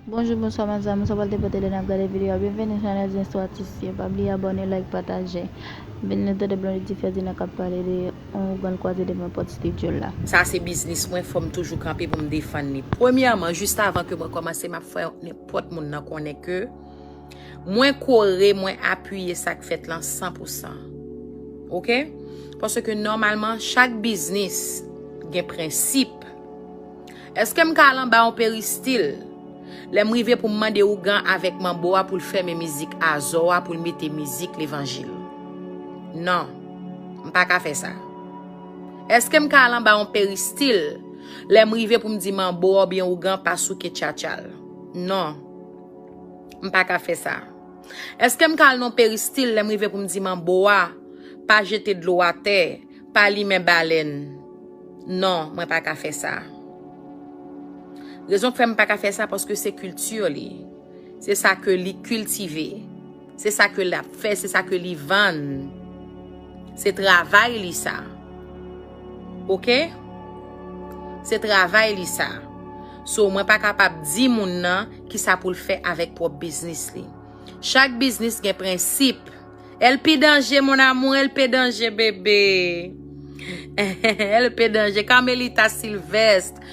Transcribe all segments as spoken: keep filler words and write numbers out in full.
Bonjou, bonswa, mezanmi, sa pral te pote lè n ap gade videyo a. Byenveni sou Anèz Istwa Atis yo. Pa bliye abòne, like, pataje. Vin nou tande Blondedy Ferdinand k ap pale de yon ougan l kwaze devan pòt estidyo l la. Sa se biznis mwen, fò m toujou kanpe pou m defann li. Premyèman, jis avan ke mwen kòmanse, m ap fè nenpòt moun nan konnen ke mwen kore, mwen apiye sa k fèt lan san pou san. Oke? Paske nòmalman, chak biznis gen prensip. Èske m ka al anba yon peristil lè m rive pou m mande ougan avèk manbo a pou l fèmen mizik azò a, pou l mete mizik levanjil? Non, m pa ka fè sa. Èske m ka al anba yon peristil lè m rive pou m di manbo a oubyen ougan pa souke tchatcha l? Non, m pa ka fè sa. Èske m ka al nan peristil lè m rive pou m di manbo a pa jete dlo atè, pa limen balèn? Non, mwen pa ka fè sa. Rezon k fè m pa ka fè sa, paske se kilti li. Se sa ke li kiltive. Se sa ke l ap fè, se sa ke li vann. Se travay li sa. Oke? Se travay li sa. So, mwen pa kapab di moun nan kisa pou l fè avèk pwòp biznis li. Chak biznis gen prensip. L P danje, mon amour, L P danje, bebe. L P danje, Carmelita Sylvestre.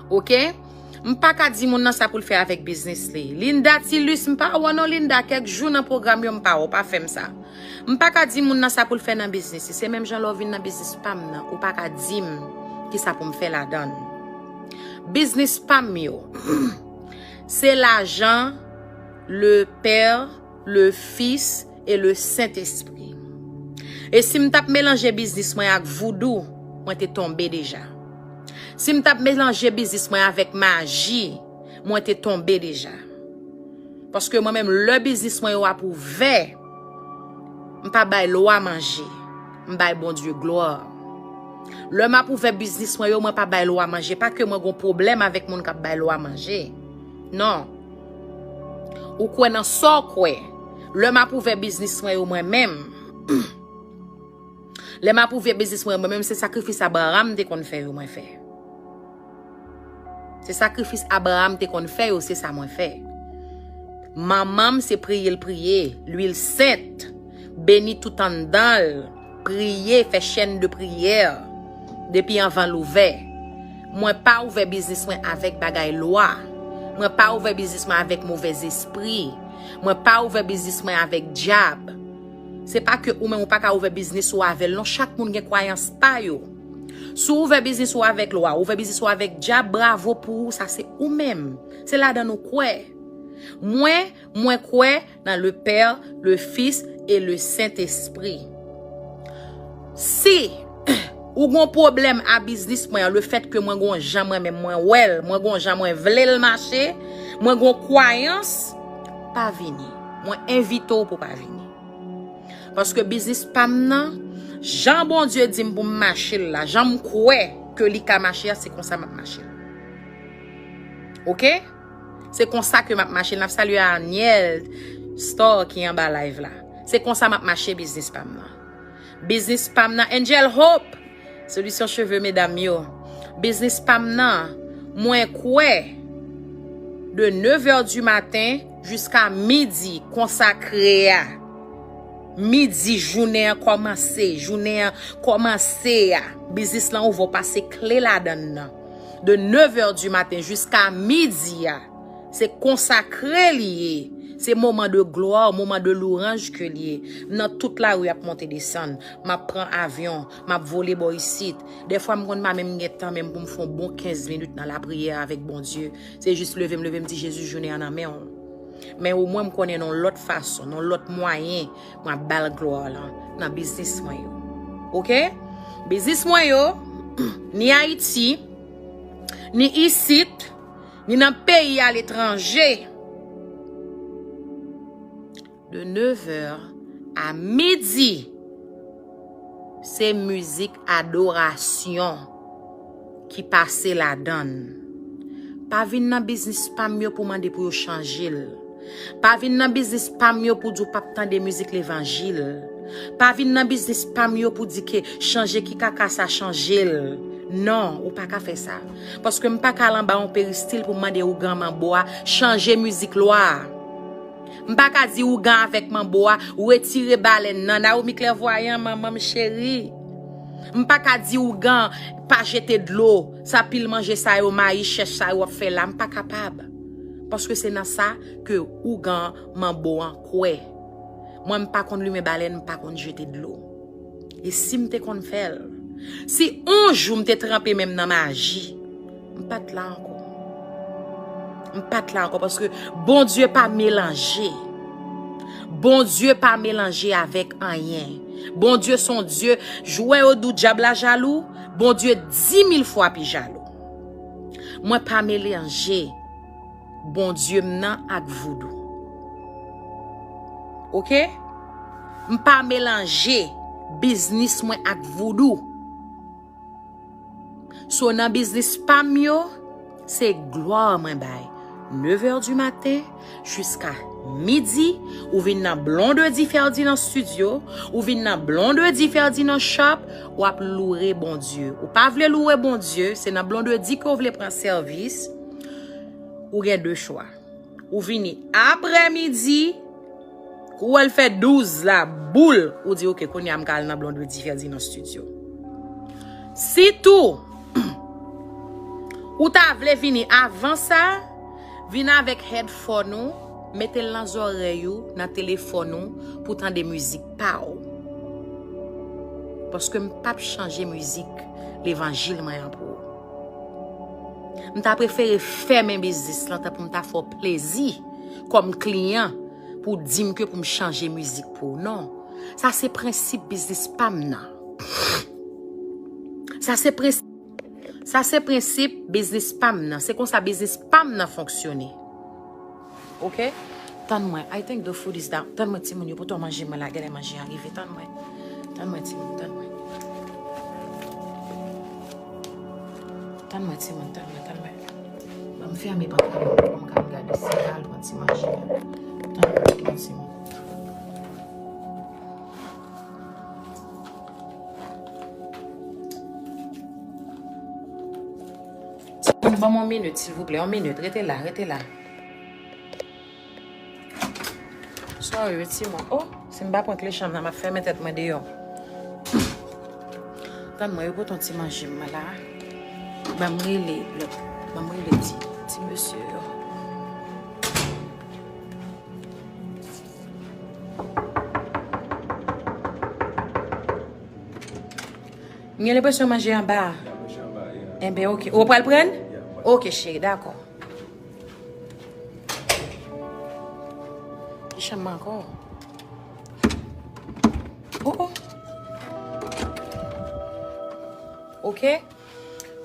Oke? M pa ka di moun nan sa pou l fè avèk biznis li. Linda Tilus, m pa wè non Linda, kèk jou nan pwogram yo, m pa wè, pa fè m sa. M pa ka di moun nan sa pou l fè nan biznis li. Se menm jan lè w vin nan biznis pa m nan, ou pa ka di m kisa pou m fè ladan l. Biznis pa m yo, se lajan, le Père, le Fils et le Saint-Esprit. E si m t ap melanje biznis mwen ak voudou, mwen te tonbe deja. Si m t ap melanje biznis mwen avèk maji, mwen te tonbe deja. Paske mwen menm, lè biznis mwen yo ap ouvè, m pa bay lwa manje, m bay Bondye glwa. Lè m ap ouvè biznis mwen yo, mwen pa bay lwa manje. Pa ke mwen gon pwoblèm avèk moun k ap bay lwa manje. Non. Ou kwè nan sa w kwè. Lè m ap ouvè biznis mwen yo mwen menm, lè m ap ouvè biznis mwen yo mwen menm, se sakrifis Abraram te konn fè yo mwen fè. Se sakrifis Abraram te konn fè yo, se sa mwen fè. Manman m se priye l priye, lwil sent, beni tout anndan l, priye, fè chèn de priyè depi anvan l ouvè. Mwen pa ouvè biznis mwen avèk bagay lwa. Mwen pa ouvè biznis mwen avèk movèzespri. Mwen pa ouvè biznis mwen avèk dyab. Se pa ke ou menm ou pa ka ouvè biznis ou avè l non, chak moun gen kwayans pa yo. Si w ouvè biznis ou avèk lwa, ouvè biznis ou avèk dyab, bravo pou ou, sa se ou menm. Se ladan l ou kwè. Mwen, mwen kwè nan le Père, le Fils et le Saint-Esprit. Si ou gon pwoblèm a biznis mwen an, le fèt ke mwen gon jan mwen menm mwen wè l, mwen gon jan mwen vle l mache, mwen gon kwayans, pa vini. Mwen envite w pou pa vini. Paske biznis pa m nan, jan Bondye di m pou m mache l la, jan m kwè ke li ka mache a, se konsa m ap mache l. Oke? Se konsa ke m ap mache l. N ap salye Aniel Store ki anba live la. Se konsa m ap mache biznis pa m nan. Biznis pa m nan. Angel Hope, Solution Cheveux, medam yo. Biznis pa m nan, mwen kwè, de neuf heures du matin jiska midi konsakre a. Midi, jounen an kòmanse, jounen an kòmanse a. Biznis lan ouvè, w pase kle ladan l nan. De neuf heures du matin jiska midi a. Se konsakre li ye. Se moman de glwa, moman de louranj ke li ye. M nan tout lari ap monte desann. M ap pran avyon, m ap vole bò isit. Dèfwa m konn pa menm gen tan menm pou m fè yon bon kenz minit nan lapriyè avèk Bondye. Se jis leve m leve m di, Jezi, jounen an nan men w. Men omwen m konnen nan yon lòt fason, nan yon lòt mwayen, mwen ap ba l glwa lan nan biznis mwen yo. Oke? Biznis mwen yo, ni Ayiti, ni isit, ni nan peyi aletranje. De neuf heures à midi, se mizik adorasyon ki pase ladan l. Pa vin nan biznis pa m yo pou mande pou yo chanje l. Pa vin nan biznis pa m yo pou di w p ap tande mizik levanjil. Pa vin nan biznis pa m yo pou di ke chanje ki kaka sa chanje l. Non, ou pa ka fè sa. Paske m pa ka al anba yon peristil pou m mande ougan manbo a chanje mizik lwa a. M pa ka di ougan avèk manbo a retire balèn nan. Naomi Klèvwayan, manman m cheri. M pa ka di ougan pa jete dlo. Sa pil manje sa yo, mayi chèch sa yo w ap fè la. M pa kapab. Paske se nan sa ke ougan manbo an kwè. Mwen, m pa konn limen balèn, m pa konn jete dlo. E si m te konn fè l? Si yon jou m te tranpe men m nan maji, m pa t la ankò. M pa t la ankò paske Bondye pa melanje. Bondye pa melanje avèk anyen. Bondye se yon Dye, jwè yo di w dyab la jalou, Bondye dimil fwa pi jalou. Mwen pa melanje Bondye m nan ak voudou. Oke? M pa melanje biznis mwen ak voudou. So nan biznis pa m yo, se glwa mwen bay. Nèf è di maten jiska midi, ou vin nan Blondedy Ferdinand Studio, ou vin nan Blondedy Ferdinand Shop, w ap loure Bondye. Ou pa vle loure Bondye, se nan Blondedy ke w vle pran sèvis, ou gen de chwa. Ou vini aprèmidi, kou w wè l fè douz la, boul, ou di, "Oke, kounye a m ka al nan Blondedy Ferdinand Studio." Sitou, ou ta vle vini avan sa, vin avèk headphone ou, mete l nan zòrèy ou, nan telefòn ou, pou tande mizik pa w. Paske m p ap chanje mizik levanjil mwen an pou ou. M ta prefere fèmen biznis lan, tan pou m ta fè w plezi kòm kliyan, pou w di m ke pou m chanje mizik pou w. Non. Sa se prensip biznis pa m nan. Sa se prensip, sa se prensip biznis pa m nan. Se konsa biznis pa m nan fonksyone. Oke? Tann mwen. I think the food is down. Tann mwen, timoun yo, poutan manje mwen la, genlè manje an rive. Tann mwen. Tann mwen, timoun, tann mwen. Tann mwen, timoun, tann mwen, tann mwen. Ban m fèmen pòt la, ban m ka al gade si m al pran ti manje a. Tann mwen, timoun. Timoun, ban m yon minit, silvouplè, yon minit. Rete la, rete la. Sorry, wi, timoun. Oh, si m pa pran kle chanm nan, m ap fèmen tèt mwen deyò. Tann mwen, yo pote yon ti manje m la. Ban m rele lòt, ban m rele ti, ti mesye yo. M gen lenpresyon manje anba. Enben, oke. Ou pral pran l? Oke, cheri, dakò. Ki chanm ankò? Oh, oh. Oke?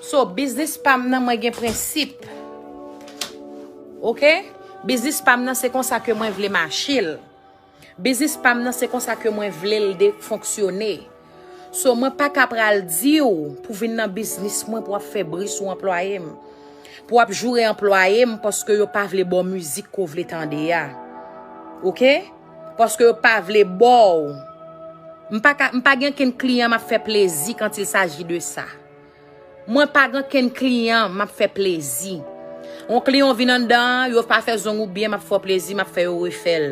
So, biznis pa m nan, mwen gen prensip. Oke? Biznis pa m nan, se konsa ke mwen vle mache l. Biznis pa m nan, se konsa ke mwen vle l de fonksyone. So, mwen pa ka pral di w pou vin nan biznis mwen pou w ap fè bri sou anplwaye m. Pou w ap joure anplwaye m paske yo pa vle ba w mizik ke w vle tande a. Oke? Paske yo pa vle ba w. M pa ka, m pa gen okenn kliyan m ap fè plezi quand il s'agit de ça. Mwen pa gen okenn kliyan m ap fè plezi. Yon kliyan w vin anndan an, yo pa fè zong ou byen, m ap fè w plezi, m ap fè yo refè l.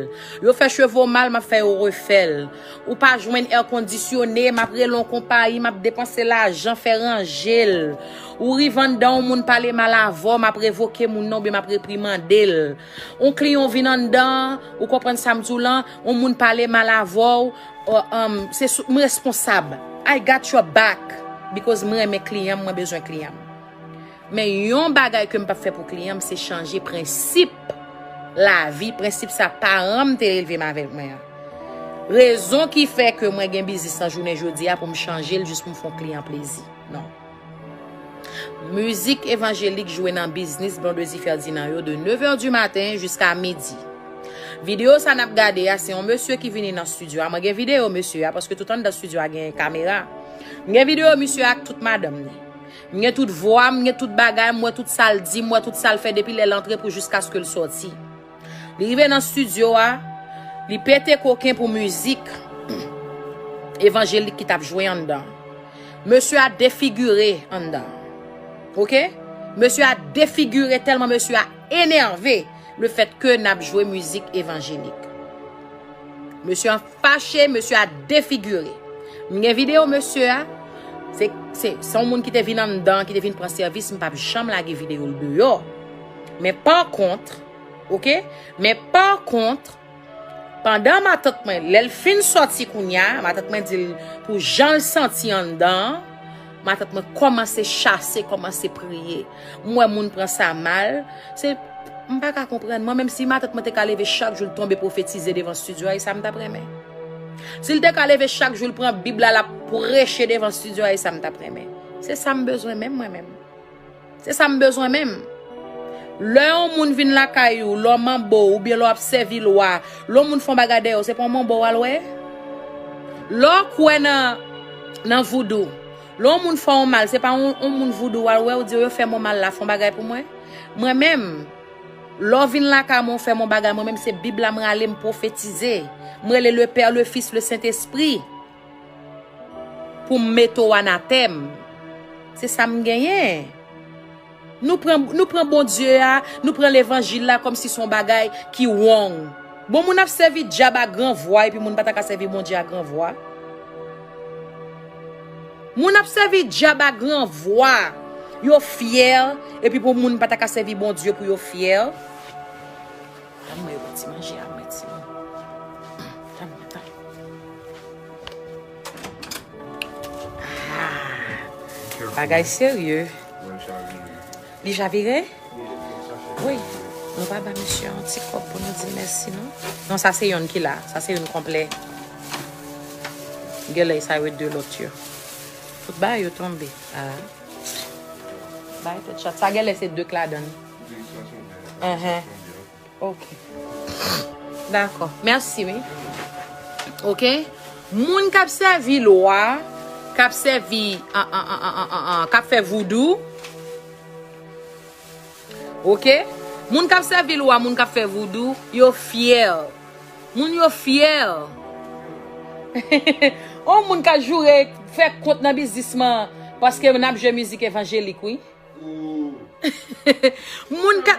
Yo fè cheve w mal, m ap fè yo refè l. Ou pa jwenn èkondisyone, m ap rele yon konpayi, m ap depanse lajan, fè ranje l. Ou rive anndan, yon moun pale mal avè w, m ap revoke moun nan oubyen m ap reprimande l. Yon kliyan w vin anndan an, ou konprann sa m di w lan, yon moun pale mal avè w, Oh, um, se sou, m responsab. I got your back. Because mwen renmen kliyan m, mwen bezwen kliyan m. Men yon bagay ke m p ap fè pou kliyan m, se chanje prensip lavi, prensip sa paran m te elve m avèk mwen an. Rezon ki fè ke mwen gen biznis nan jounen jodi a pou m chanje l jis pou m fè yon kliyan plezi. Non. Mizik evanjelik jwe nan biznis Blondedy Ferdinand yo de nèf è di maten jiska midi. Videyo sa n ap gade a, se yon mesye ki vini nan estidyo a. Mwen gen videyo mesye a, paske tout anndan estidyo a gen kamera. M gen videyo misye a ak tout madanm li. M gen tout vwa, m gen tout bagay, m wè tout sa l di, m wè tout sa l fè depi lè l antre pou jiskaske l sòti. Li rive nan estidyo a, li pete koken pou mizik evanjelik ki t ap jwe anndan. Mesye a defigire anndan. Oke? Mesye a defigire tèlman mesye a enève le fèt ke n ap jwe mizik evanjelik. Mesye an fache, mesye a defigire. M gen videyo mesye a. Se, se, se yon moun ki te vin anndan, ki te vin pran sèvis, m p ap janm lage videyo l deyò. Men pa kont, oke? Men pa kont, pandan matant mwen, lè l fin sòti kounye a, matant mwen di l pou jan l santi anndan an, matant mwen kòmanse chase, kòmanse priye. M wè moun pran sa mal. Se, m pa ka konprann. Mwen menm si matant mwen te ka leve chak jou l tonbe pwofetize devan estidyo a, e sa m t ap renmen. Si l te ka leve chak jou l pran Bib la, l ap preche devan estidyo a, e sa m t ap renmen. Se sa m bezwen menm, mwen menm. Se sa m bezwen menm. Lè yon moun vin lakay ou, lè w manbo w, oubyen lè w ap sèvi lwa, lè yon moun fè yon bagay dèyè w, se pa yon manbo w al wè? Lè w kwè nan, nan voudou, lè yon moun fè yon mal, se pa yon, yon moun voudou w al wè, ou di yo, yo fè m yon mal la, fè yon bagay pou mwen? Mwen menm, lè w vin lakay mwen, w fè m yon bagay, mwen menm se Bib la m rale, m pwofetize. M rele le Pè, le Fis, le Sentespri. Pou m mete w anatèm. Se sa m genyen. Nou pran, nou pran Bondye a, nou pran levanjil la kòmsi se yon bagay ki wrong. Bon, moun ap sèvi dyab a gran vwa, epi moun pa ta ka sèvi Bondye a gran vwa. Moun ap sèvi dyab a gran vwa. Yo fyè, epi pou moun pa ta ka sèvi Bondye pou yo fyè. Tann mwen, yo pran ti manje a, mwen ti moun. Tann mwen, tann. Ah, bagay serye. Li chavire? Wi. Nou pa ba misye yon ti kòb pou nou di mèsi, non? Non, sa se youn ki la. Sa se youn konplè. Genlè sa yo de lòt yo. Tout bagay yo tonbe. Ah. Bay tèt chat. Sa genlè se de k ladan l. Enhen. Ok. Dakò. Mèsi, wi. Ok. Moun k ap sèvi lwa, k ap sèvi, an, an, k ap fè voudou. Ok. Moun k ap sèvi lwa, moun k ap fè voudou, yo fyè. Moun yo fyè. On moun ka joure, fè kont nan biznisman, paske n ap jwe mizik evanjelik, wi. Moun ka,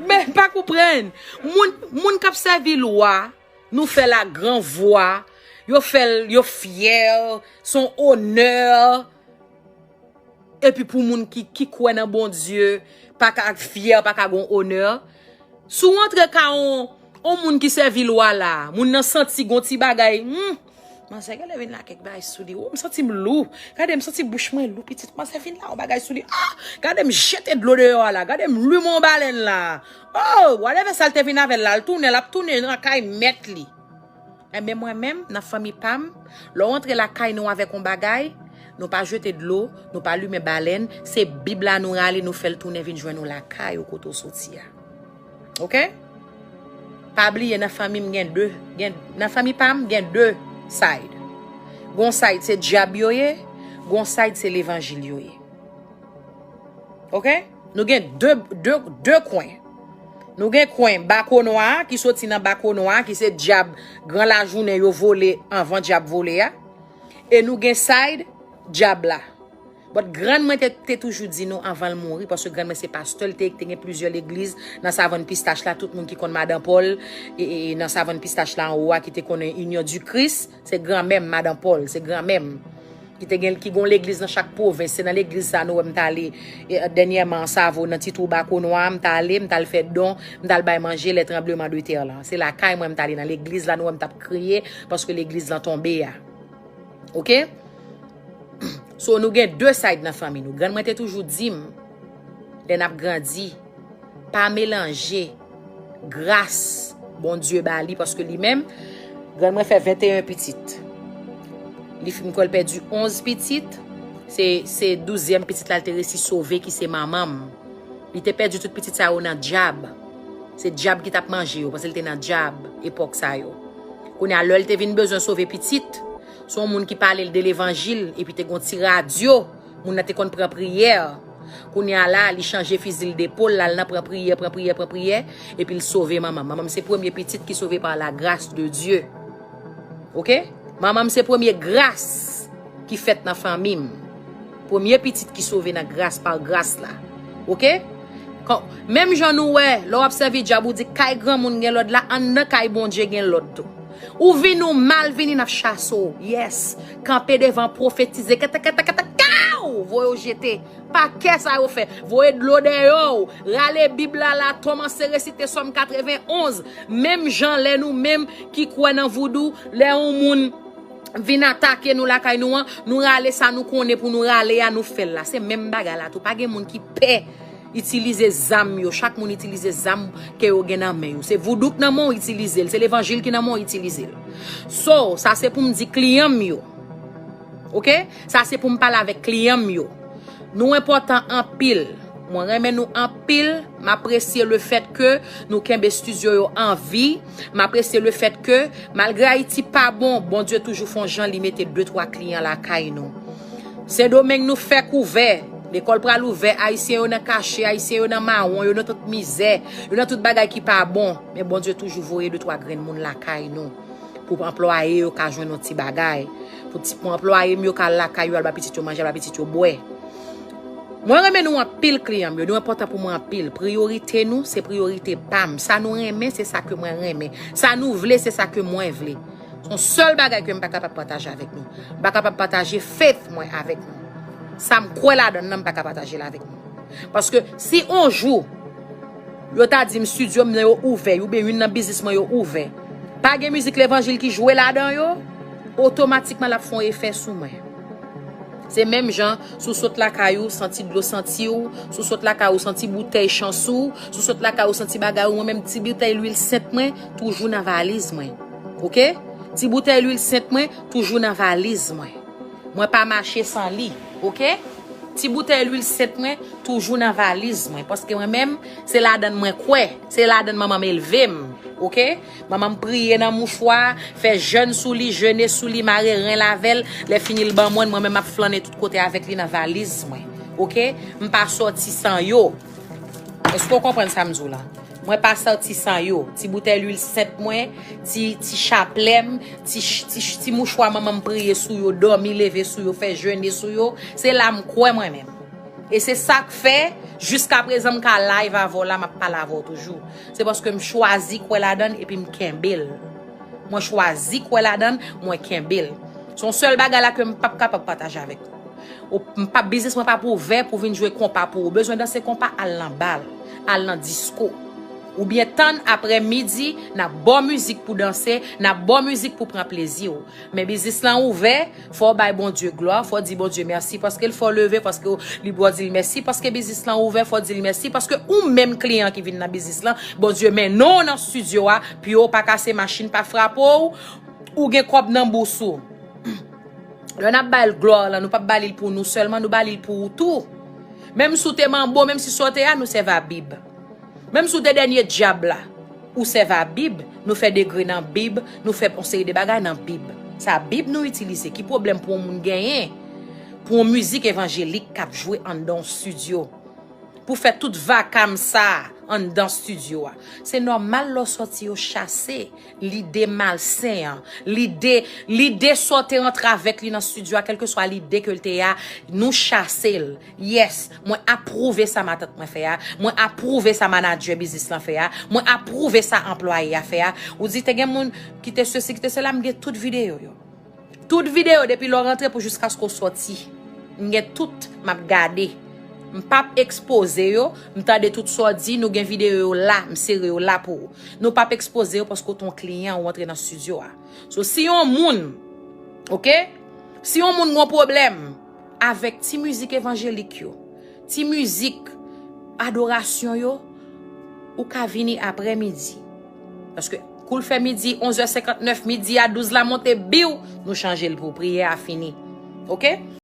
men pa konprann. Moun, moun k ap sèvi lwa, nou fè l a gran vwa, yo fè l, yo fyè, se yon onè. Epi pou moun ki, ki kwè nan Bondye, pa ka fyè, pa ka gon onè. Si w antre ka on, on moun ki sèvi lwa la, moun nan santi gon ti bagay, hmm, manzè genlè vin la kèk bagay sou li. Oh, m santi m lou. Gade, m santi bouch mwen lou, pitit. Manzè vin la, on bagay sou li. Ah, gade m jete dlo deyò a la. Gade m limen on balèn la. Oh, whatever sa l te vin avè l la, l tounen, l ap tounen nan kay mèt li. Enben, mwen menm, nan fanmi pa m, lè w antre lakay nou avèk on bagay, nou pa jete dlo, nou pa limen balèn, se Bib la nou rale, nou fè l tounen vin jwenn ou lakay ou kote w soti a. Ok? Pa bliye nan fanmi m gen de, gen, nan fanmi pa m gen de side. Gon side se dyab yo ye, gon side se levanjil yo ye. Ok? Nou gen de, de, de kwen. Nou gen kwen Bakonwa a, ki soti nan Bakonwa a, ki se dyab gran lajounen yo vole anvan dyab vole a. E nou gen side dyab la. But grann mwen te, te toujou di nou anvan l mouri, paske grann mwen se pastè, li te, te gen plizyè legliz nan Savann Pistach la, tout moun ki konn Madan Pòl, e, e, e nan Savann Pistach la anwo a, ki te konnen Union du Christ, se granmè m, Madan Pòl, se granmè m. Ki te gen, ki gon legliz nan chak pwovens. Se nan legliz sa nou wè m t ale, e, dènyèman an Savo, nan ti twou Bakonwa, m t ale, m t al fè don, m t al bay manje lè tranbleman de tè lan. Se lakay mwen m t ale nan legliz la nou wè m t ap kriye, paske legliz lan tonbe a. Ok? So, nou gen de side nan fanmi nou. Grann mwen te toujou di m, lè n ap grandi, pa melanje gras Bondye ba li, paske li menm, grann mwen fè venteyen pitit. Li fin, m kwè l pèdi onz pitit. Se, se douzyèm pitit la l te resi sove, ki se manman m. Li te pèdi tout pitit sa yo nan dyab. Se dyab ki t ap manje yo, paske l te nan dyab epòk sa yo. Kounye a, lè l te vin bezwen sove pitit, se yon moun ki pale l de levanjil, epi te gon ti radyo, moun nan te konn pran priyè. Kounye a la, li chanje fizi l depòl, l al nan pran priyè, pran priyè, pran priyè, epi l sove manman m. Manman m se premye pitit ki sove par la grâce de Dieu. Ok? Manman m se premye gras ki fèt nan fanmi m. Premye pitit ki sove nan gras pa gras la. Oke? Menm jan nou wè, lè w ap sèvi dyab, ou di kay granmoun gen lòd la, anndan kay Bondye gen lòd tou. Ou vin ou mal vini, n ap chase w. Yes. Kanpe devan, pwofetize. Kata, kata, kata, kaw! Voye w jete. Pa kè sa yo fè. Voye dlo dèyè w. Rale Bib la la, kòmanse resite Sòm katrevenn onz. Menm jan lè nou menm ki kwè nan voudou, lè yon moun vin atake nou lakay nou an, nou rale sa nou konnen pou nou rale a, nou fè l la. Se menm bagay la tou. Pa gen moun ki pè itilize zam yo. Chak moun itilize zam ke yo gen nan men yo. Se voudou k nan men w, itilize l. Se levanjil ki nan men w, itilize l. So, sa se pou m di kliyan m yo. Oke? Sa se pou m pale avèk kliyan m yo. Nou enpòtan anpil. Mwen renmen nou anpil. M apresye lefèt ke nou kenbe estidyo yo an vi. M apresye lefèt ke, malgre Ayiti pa bon, Bondye toujou fè yon jan li mete de twa kliyan lakay nou. Sendomeng nou fè kouvè. Lekòl pral ouvè, Ayisyen yo nan kache, Ayisyen yo nan mawon, yo nan tout mizè, yo nan tout bagay ki pa bon. Men Bondye toujou voye de twa grenn moun lakay nou. Pou anplwaye yo ka jwenn yon ti bagay. Pou ti, pou anplwaye m yo ka al lakay yo, al ba pitit yo manje, al ba pitit yo bwè. Mwen renmen nou anpil, kliyan m yo. Nou enpòtan pou mwen anpil. Priyorite nou, se priyorite pa m. Sa nou renmen, se sa ke mwen renmen. Sa nou vle, se sa ke mwen vle. Se yon sèl bagay ke m pa kapab pataje avèk nou. M pa kapab pataje faith mwen avèk nou. Sa m kwè ladan l nan, m pa ka pataje l avèk nou. Paske si on jou, yo ta di m estidyo m nan yo ouvè, oubyen youn nan biznis mwen yo ouvè, pa gen mizik levanjil ki jwe ladan yo, otomatikman l ap fè yon efè sou mwen. Se menm jan, si w sot lakay ou, santi dlo santi w, si w sot lakay ou, santi boutèy chan sou w, si w sot lakay ou, santi bagay ou, mwen menm ti boutèy lwil sent mwen, toujou nan valiz mwen. Oke? Ti boutèy lwil sent mwen, toujou nan valiz mwen. Mwen pa mache san li, oke? Ti boutèy lwil sent mwen toujou nan valiz mwen, paske mwen menm, se ladan l mwen kwè, se ladan l manman m elve m, oke? Manman m priye nan mouchwa, fè jèn sou li, jene sou li, mare ren l avè l, lè fini l ban mwen, mwen menm m ap flannen tout kote avèk li nan valiz mwen, oke? M pa sòti san yo. Èske w konprann sa m di w la? Mwen pa sòti san yo. Ti boutèy lwil sent mwen, ti, ti chaplè m, ti, ti, ti mouchwa manman m priye sou yo, dòmi leve sou yo, fè jene sou yo. Se la m kwè mwen menm. E se sa k fè, jiskaprezan m ka live avè w la, m ap pale avè w toujou. Se paske m chwazi kwè ladan l epi m kenbe l. Mwen chwazi kwè ladan l, mwen kenbe l. Se yon sèl bagay la ke m p ap kapab pataje avèk ou. Ou, m p ap, biznis mwen p ap ouvè pou vin jwe konpa pou ou. Bezwen danse konpa, al nan bal, al nan disko. Oubyen tann aprè midi, n ap ba w mizik pou danse, n ap ba w mizik pou pran plezi w. Men biznis lan ouvè, fò w bay Bondye glwa, fò w di Bondye mèsi paske l fè w leve, paske w, li ba w di l mèsi, paske biznis lan ouvè, fò w di l mèsi, paske ou menm kliyan ki vin nan biznis lan, Bondye mennen w nan estidyo a, pye w pa kase, machin pa frape w, ou gen kòb nan bous ou. Lè n ap ba l glwa lan, nou p ap ba li l pou nou sèlman, nou ba li l pou ou tou. Menm si w te manbo, menm si sa w te a, nou sèvi a Bib. Menm si w te dènye dyab la, ou sèvi a Bib, nou fè degre nan Bib, nou fè yon seri de bagay nan Bib. Sa Bib nou itilize. Ki pwoblèm pou yon moun genyen pou yon mizik evanjelik k ap jwe anndan yon estidyo? Pou fè tout vakam sa a anndan estidyo a. Se nòmal lè w sòti yo chase lide malsen an, lide, lide sa w te rantre avèk li nan estidyo a, kèlkeswa lide ke l te ye a, nou chase l. Yes, mwen apwouve sa matant mwen fè a, mwen apwouve sa manadjè biznis lan fè a, mwen apwouve sa anplwaye a fè a. Ou di te gen moun ki te sesi, ki te sela, m gen tout videyo yo. Tout videyo depi lè w rantre pou jiskaske w sòti. M gen tout, m ap gade. M p ap ekspoze yo, m tande tout sa w di, nou gen videyo yo la, m sere yo la pou ou. Nou p ap ekspoze yo paske w te yon kliyan, ou antre nan estidyo a. So, si yon moun, oke? Si yon moun gen yon pwoblèm avèk ti mizik evanjelik yo, ti mizik adorasyon yo, ou ka vini aprè midi. Paske kou l fè midi, onz è senkantnèf, midi a, douz la monte, biw, nou chanje l pou priyè a fini. Oke?